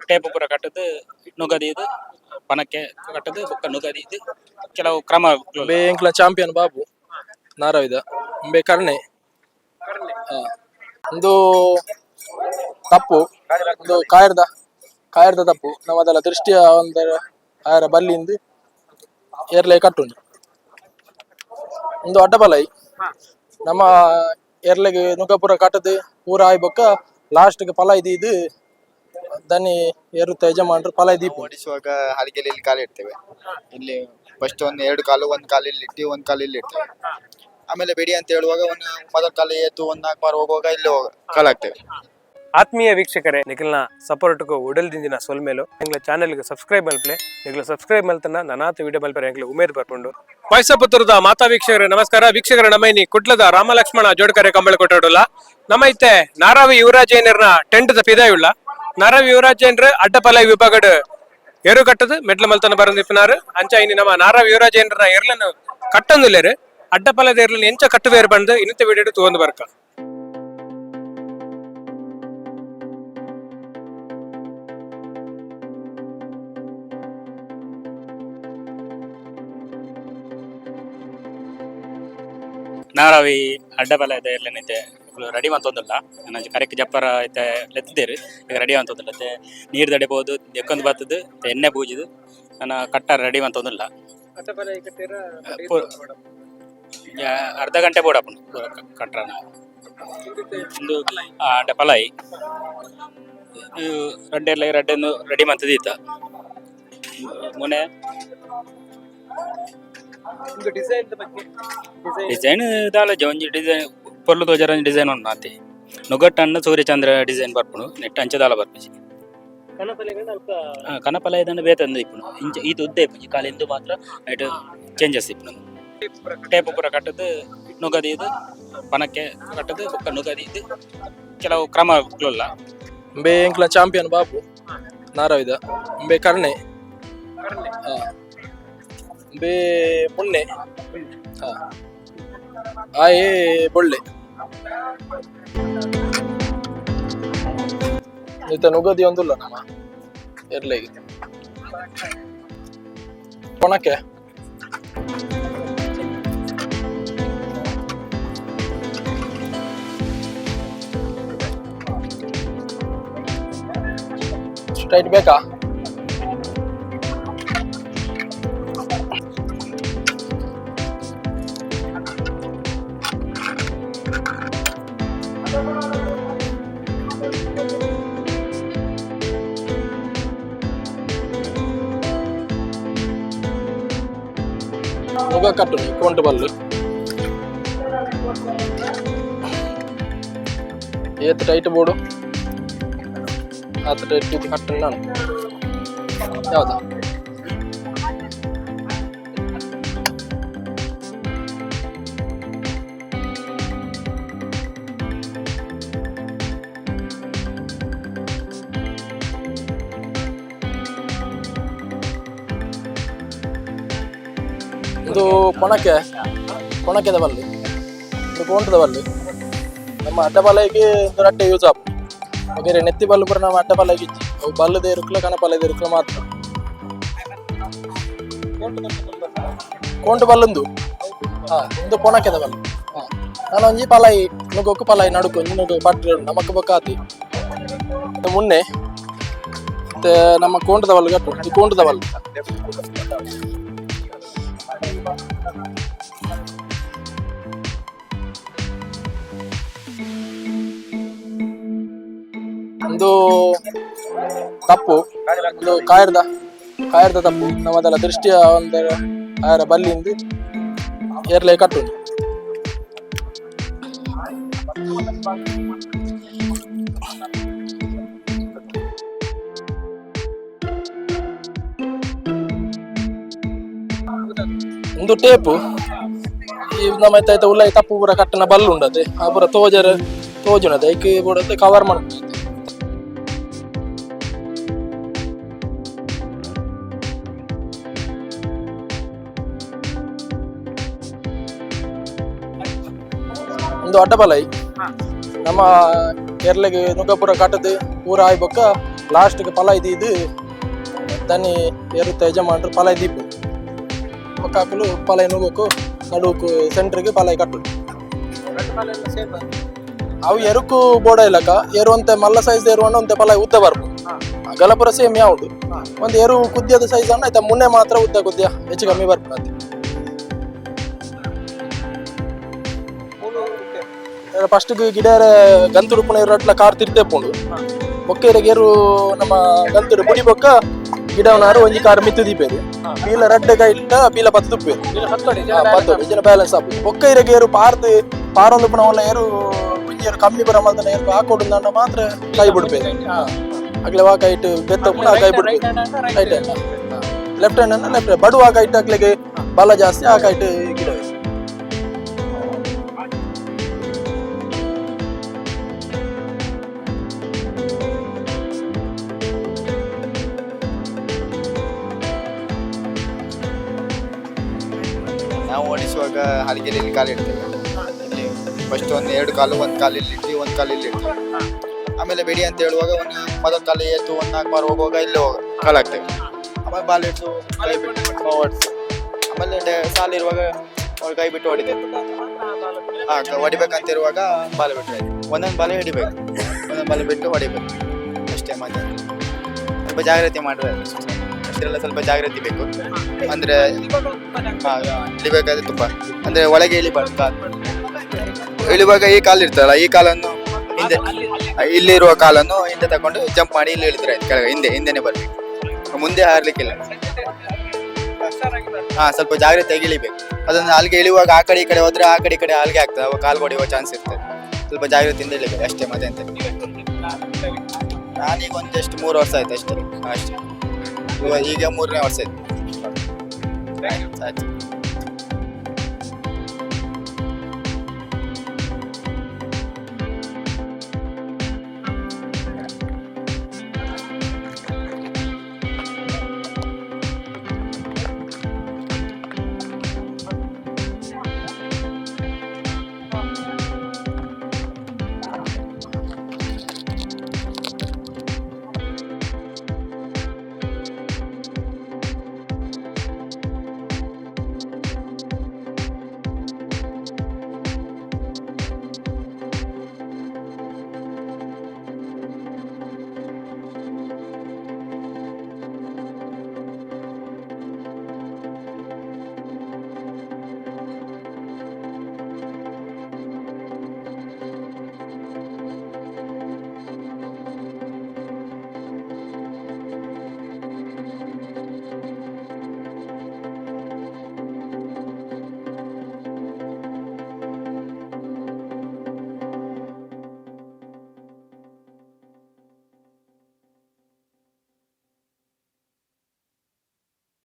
Tape ಪೂರ ಕಟ್ಟದು ನುಗ ದೀದ್ ಪನಕ್ಕೆ ಕಟ್ಟದು ಬೊಕ್ಕ ನುಗ ದೀದ್ ಕೆಲವು ಕ್ರಮ. ಬೇ ಎಂಕ್ಲ ಚಾಂಪಿಯನ್ ಬಾಬು ನಾರಾವಿದ ಉಂಬೆ ಕರ್ಣೆ. ಉಂದು ತಪ್ಪು, ಉಂದು ಕಾಯರ್ದ ಕಾಯರ್ದ ತಪ್ಪು. ನಮ್ಮದೆಲ್ಲ ದೃಷ್ಟಿಯ ಒಂದು ಆಯರ ಬಲ್ಲಿಂದು ಏರ್ಲೆ ಕಟ್ಟುಂಡು. ಉಂದು ಅಡ್ಡಬಲೈ. ನಮ್ಮ ಎರ್ಲೆಗ್ ನುಗ ಪೂರ ಕಟ್ಟದು ಪೂರ ಆಯ್ ಬೊಕ್ಕ ಲಾಸ್ಟ್ಗೆ ಫಲ ಇದು ದನಿ ಎರುತ್ತ ಯಜಮಾನ್ರು ಫಲ ದೀಪ. ಓಡಿಸುವಾಗ ಹಲಿಗೆಯಲ್ಲಿ ಇಲ್ಲಿ ಕಾಲು ಇಡ್ತೇವೆ. ಇಲ್ಲಿ ಫಸ್ಟ್ ಒಂದು ಎರಡು ಕಾಲು, ಒಂದು ಕಾಲು ಇಲ್ಲಿ ಇಟ್ಟು ಒಂದು ಕಾಲು ಇಲ್ಲಿ ಇಡ್ತೇವೆ. ಆಮೇಲೆ ಬಿಡಿ ಅಂತ ಹೇಳುವಾಗ ಒಂದು ಮೊದಲ ಕಾಲು ಎತ್ತು ಒಂದು ನಾಲ್ಕು ಮಾರು ಹೋಗುವಾಗ ಇಲ್ಲಿ ಹೋಗ ಕಾಲು ಹಾಕ್ತೇವೆ. ಆತ್ಮೀಯ ವೀಕ್ಷಕರೇ, ನಿಖಿಲ್ನ ಸಪೋರ್ಟ್ಗೂ ಉಡಲ್ದಿಂದಿನ ಸೊಲ್ಮೇಲು. ಎಂಗ್ಲ ಚಾನೆಲ್ಗೆ ಸಬ್ಸ್ಕ್ರೈಬ್ ಮಲ್ಪಲೆ. ನಿಗ್ಲ ಸಬ್ಸ್ಕ್ರೈಬ್ ಮಲ್ತನ ನನಾತ ವಿಡಿಯೋ ಮಲ್ಪರೆ ಎಂಗ್ಲ ಉಮೇದ್ ಬರ್ಪುಂಡು. ಪಾಯಸಪುತ್ರದ ಮಾತಾ ವೀಕ್ಷಕರೇ, ನಮಸ್ಕಾರ. ವೀಕ್ಷಕರ, ನಮ್ಮ ಕುಡ್ಲದ ರಾಮ ಲಕ್ಷ್ಮಣ ಜೋಡ್ಕರೆ ಕಂಬಳ ಕೊಟ್ಟೋಡಲ್ಲ. ನಮ್ಮ ಇತ್ತೆ ನಾರಾವಿ ಯುವರಾಜೇನರ್ನ ಟೆಂಟ್ the ಪಿದಾಯುಳ್ಳ. ನಾರಾವಿ ಯುವರಾಜೇನ್ರ ಅಡ್ಡಪಲ ವಿಭಾಗಡ್ ಎರು ಕಟ್ಟದು ಮೆಟ್ಲ ಮಲ್ತನ ಬರಂದಿಪ್ಪನಾರು. ಅಂಚ ಇನಿ ನಮ್ಮ ನಾರಾವಿ ಯುವರಾಜೇನ್ರನ ಎರ್ಲನ್ನು ಕಟ್ಟೊಂದುಲ್ಲೇರು. ಅಡ್ಡಪಲದ ಎರ್ಲನ್ ಎಂಚ ಕಟ್ಟುವೇರು ಬಂದು ಇನ್ನಿತ ವಿಡಿಯೋ ತೂವೊಂದು ಬರ್ಕ. ನಾರಾವಿ ಅಡ್ಡಬಲ ಇದೆ ಎರ್ಲೆನೈತೆ ರೆಡಿ ಮಂತೊಂದುಲ್ಲ. ನನ್ನ ಕರೆಕ್ಟ್ ಜಪ್ಪರ ಐತೆ ಲೆತ್ತಿದ್ದೇರು, ಈಗ ರೆಡಿ ಅಂತೊಂದುಲ್ಲ. ಮತ್ತೆ ನೀರು ದಡಿಬೋದು ದೆಕ್ಕೊಂದು ಬತ್ತದು, ಮತ್ತೆ ಎಣ್ಣೆ ಪೂಜಿದು ನನ್ನ ಕಟ್ಟಾರ ರೆಡಿ ಮಂತೊಂದುಲ್ಲ. ಅರ್ಧ ಗಂಟೆ ಬೋಡಪ್ಪುಂಡು ಪೂರ ಕಟ್ರ ನಾವು. ಉಂದು ಅಡ್ಡ ಪಲಾಯಿ ರಡ್ಡೆ ಎಲ್ಲ ರಡ್ಡೆನ್ನು ರೆಡಿ ಮಂತದೀತ ಮೊನ್ನೆ. ಡಿಸೈನ್ ದಾಲ ಒಂಜಿ ಡಿಸೈನ್ ಪೊರ್ಲು ತೋಜರ ಒಂಜಿ ಡಿಸೈನ್ ಉಂಡು ಆತೆ. ನುಗಟ್ಟಣ್ಣ ಸೂರ್ಯಚಂದ್ರ ಡಿಸೈನ್ ಬರ್ಪುಂಡು, ನೆಟ್ ಅಂಚ ದಾಲ ಬರ್ಪುಜಿ. ಕನಪಲ ಇದನ್ನು ಬೇತಂದು ಇಪ್ಪುಂಡು. ಇಂಚ ಈತ ಉದ್ದ ಇಪ್ಪುಜಿ, ಕಾಲು ಇಂದು ಮಾತ್ರ ಐಟ್ ಚೇಂಜಸ್ ಇಪ್ಪುಂಡು. ಟೇಪ್ ಪೂರ ಕಟ್ಟದು ನುಗ ದೀದ್ ಪನಕ್ಕೆ ಕಟ್ಟದು ಬೊಕ್ಕ ನುಗ ದೀದ್ ಕೆಲವು ಕ್ರಮಗಳುಲ್ಲ. ಉಂಬೆ ಎಂಕ್ಲ ಚಾಂಪಿಯನ್ ಬಾಬು ನಾರಾವಿದ. ಉಂಬೆ ಕರ್ಣೆ. ಉಂಬೆ ಮುನ್ನೆ. ಆಯೆ ಬೊಳ್ಳೆ. ಈತ ನುಗದಿ ಒಂದುಲ್ಲ ನಮ್ಮ ಎರ್ಲೆಗೆ ಕೊಣಕ್ಕೆ. ಸ್ಟ್ರೈಟ್ ಬೇಕಾ? ನುಗ ಕಟ್ಟು ಕೊಂಟು ಬಲ್ಲು ಏತ್ ಟೈಟ್ ಬೋರ್ಡು ಆತ ಟೈಟ್ ಇದು ಕಟ್ಟು ನಾನು ಯಾವ್ದಾ. ಇದು ಕೊಣಕ್ಕೆ, ಕೊಣಕ್ಕೆದ ಬಲ್ಲು. ಇದು ಕೋಂಟದ ಬಲ್ಲು. ನಮ್ಮ ಅಡ್ಡಬಲಗೆ ಒಂದು ರಡ್ಡೆ ಯೂಸ್ ಆಪು. ಬೇರೆ ನೆತ್ತಿ ಬಲ್ಲು ಪೂರ ನಮ್ಮ ಅಡ್ಡಬಲಗೆ ಇಜ್ಜಿ. ಅವು ಬಲ್ಲದೆ ಇರುಕ್ಲ ಕನಪಲದ ಇರುಕ್ಲ ಮಾತ್ರ. ಕೋಂಟು ಬಲ್ಲುಂದು. ಹಾ, ಇದು ಕೊಣಕ್ಕೆದ ಬಲ್ಲು. ಹಾ, ನಾನು ಒಂಜಿ ಪಲಾಯಿ ನುಗ್ಗೋಕು, ಪಲಾಯಿ ನಡುಕು ಒಂಜಿ ನುಗ್ಗು ಪಟ್ರೆ ಉಂಟು ನಮಕ್ ಬೊಕ್ಕ ಆತಿ. ಇದು ಮುನ್ನೆ. ಮತ್ತೆ ನಮ್ಮ ಕೋಂಟದ ಬಲ್ಲು ಕಟ್ಟು. ಇದು ಕೋಂಟದ ಬಲ್ಲು. ಒಂದು ತಪ್ಪು, ಒಂದು ಕಾಯರ್ದ ಕಾಯರ್ದ ತಪ್ಪು. ನಮ್ಮದೆಲ್ಲ ದೃಷ್ಟಿಯ ಒಂದು ಆಯರ ಬಲ್ಲಿಂದು ಏರ್ಲೆ ಕಟ್ಟು. ಒಂದು ಟೇಪು. ಈ ನಮ್ಮ ಐತ ಉಲ್ಲೈ ತಪ್ಪು ಪೂರ ಕಟ್ಟನ ಬಲ್ಲು ಉಂಡತೆ. ಆ ಪೂರ ತೋಜರ ತೋಜುನತೆ ಐಕ್ ಬೋಡತ್ತೆ ಕವರ್ ಮಾಡ್ತದೆ. ಒಂದು ಅಡ್ಡಬಲೈ. ನಮ್ಮ ಎರ್ಲೆಗ್ ನುಗ್ಗ ಪೂರ ಕಟ್ಟದು ಪೂರ ಆಯ್ ಬೊಕ್ಕ ಲಾಸ್ಟ್ಗೆ ಪಲಾಯಿ ದೀದು ದನಿ ಎರುತ್ತ ಯಜಮಾನ್ರು ಪಲಾಯಿ ದೀಪು ಒಕ್ಕಾಕುಲು ಪಲಾಯಿ ನುಗ್ಗಕು ನಡುಕು ಸೆಂಟ್ರಿಗೆ ಪಲಾಯಿ ಕಟ್ಟು. ಅವು ಎರುಕು ಬೋಡ ಇಲ್ಲಕ ಎರು ಅಂತೆ ಮಲ್ಲ ಸೈಜ್ ಎರು ಅಣ್ಣ ಒಂತೆ ಪಲಾಯಿ ಉದ್ದ ಬರ್ಪು. ಗಲಪುರ ಸೇಮ್ ಯಾವುದು ಒಂದು ಎರು ಕುದ್ಯದ ಸೈಜ್ ಅಣ್ಣ ಆಯ್ತಾ, ಮುನ್ನೆ ಮಾತ್ರ ಉದ್ದ ಕುದ್ಯ ಹೆಚ್ಚು ಕಮ್ಮಿ ಬರ್ಪು ಅಂತೆ. ಫಸ್ಟ್ ಗಿಡ ಗಂತುಡು ಪುಣ ರಟ್ಲ ಕಾರ್ ತಿರ್ತೆ ಪೋಂಡು. ಬೊಕ್ಕ ಗೇರು ನಮ್ಮ ಗಂತುಡು ಬುಡಿ ಬೊಕ್ಕ ಗಿಡವನಾರು ಒಂಜಿ ಕಾರ್ ಮಿತ್ತು ದೀಪೇರು. ಬೀಲ ರಡ್ಡ ಕೈಟ ಬೀಲ ಪತ್ತು ತುಪ್ಪೇರು. ಪತ್ತೊಡು ಇಜನ ಬ್ಯಾಲೆನ್ಸ್ ಆಪು. ಬೊಕ್ಕ ಇರಗೇರು ಪಾರ್ದು ಪಾರೊಂದು ಪುಣ ಒಲ್ಲ ಏರು ಒಂಜಿ ಏರು ಕಮ್ಮಿ ಬರ ಮಲ್ತನ ಏರು ಹಾಕೊಡು ಅಂಡ ಮಾತ್ರ ಕೈ ಬಿಡ್ಪೇರು. ಅಗ್ಲೆ ವಾ ಕೈಟ್ ಬೆತ್ತ ಪುಣ ಕೈ ಬಿಡ್ಪೇರು. Right hand, left hand left ಬಡು. ಆ ಕೈಟ್ ಅಕ್ಲೆಗೆ ಬಲ ಜಾಸ್ತಿ, ಆ ಕೈಟ್ ಗಿಡ. ನಾವು ಓಡಿಸುವಾಗ ಹಲಿಗೆಯಲ್ಲಿ ಇಲ್ಲಿ ಕಾಲು ಇಡ್ತೇವೆ. ಇಲ್ಲಿ ಫಸ್ಟ್ ಒಂದು ಎರಡು ಕಾಲು, ಒಂದು ಕಾಲು ಇಲ್ಲಿ ಇಟ್ಟು ಒಂದು ಕಾಲು ಇಲ್ಲಿ ಇಡ್ತೇವೆ. ಆಮೇಲೆ ಬೆಡಿ ಅಂತ ಹೇಳುವಾಗ ಒಂದು ಮೊದಲ ಕಾಲು ಎತ್ತು ಒಂದು ನಾಲ್ಕು ಬಾರ್ ಹೋಗುವಾಗ ಇಲ್ಲಿ ಹೋಗ ಕಾಲು ಹಾಕ್ತೇವೆ. ಆಮೇಲೆ ಬಾಲ್ ಇಟ್ಟು ಕೈ ಬಿಟ್ಟು ಓಡಿಸಿ, ಆಮೇಲೆ ಸಾಲು ಇರುವಾಗ ಅವ್ರು ಕೈ ಬಿಟ್ಟು ಹೊಡಿತೇವೆ. ಹಾಂ, ಹೊಡಿಬೇಕಂತ ಇರುವಾಗ ಬಾಲ್ ಬಿಟ್ಟರೆ ಆಯ್ತು. ಒಂದೊಂದು ಬಾಲ್ ಹಿಡಿಬೇಕು, ಒಂದೊಂದು ಬಾಲ್ ಬಿಟ್ಟು ಹೊಡಿಬೇಕು ಅಷ್ಟೇ. ಮತ್ತೆ ಸ್ವಲ್ಪ ಜಾಗ್ರತೆ ಮಾಡಿದ್ರೆ ಅಷ್ಟೆಲ್ಲ. ಸ್ವಲ್ಪ ಜಾಗ್ರತೆ ಬೇಕು ಅಂದರೆ, ಹಾಂ, ಇಳಿಬೇಕಾದ್ರೆ ತುಂಬ ಅಂದರೆ ಒಳಗೆ ಇಳಿಬಾರ್ದು ಕಾಲು. ಇಳಿವಾಗ ಈ ಕಾಲು ಇರ್ತದಲ್ಲ, ಈ ಕಾಲನ್ನು ಹಿಂದೆ, ಇಲ್ಲಿರುವ ಕಾಲನ್ನು ಹಿಂದೆ ತಗೊಂಡು ಜಂಪ್ ಮಾಡಿ ಇಲ್ಲಿ ಇಳಿದ್ರೆ ಆಯ್ತು ಕೆಳಗೆ. ಹಿಂದೆ ಹಿಂದೆನೆ ಬರ್ಬೇಕು, ಮುಂದೆ ಹಾರ್ಲಿಕ್ಕಿಲ್ಲ. ಹಾ, ಸ್ವಲ್ಪ ಜಾಗ್ರತೆಯಾಗಿ ಇಳಿಬೇಕು. ಅದನ್ನು ಅಲ್ಲಿಗೆ ಇಳಿಯುವಾಗ ಆ ಕಡೆ ಈ ಕಡೆ ಹೋದ್ರೆ ಆ ಕಡೆ ಈ ಕಡೆ ಅಲ್ಲಿಗೆ ಆಗ್ತದೆ. ಅವಾಗ ಕಾಲು ಹೊಡೆಯುವ ಚಾನ್ಸ್ ಇರ್ತದೆ. ಸ್ವಲ್ಪ ಜಾಗ್ರತೆಯಿಂದ ಇಳಿಬೇಕು ಅಷ್ಟೇ, ಮತ್ತೆ ಎಂತ? ನಾನೀಗ ಒಂದು ಜಸ್ಟ್ 3 ವರ್ಷ ಆಯ್ತು ಅಷ್ಟೇ. ಅಷ್ಟೇ, ಇವಾಗ ಈಗ ಮೂರನೇ ವರ್ಷ ಆಯ್ತು. ಆಯ್ತು.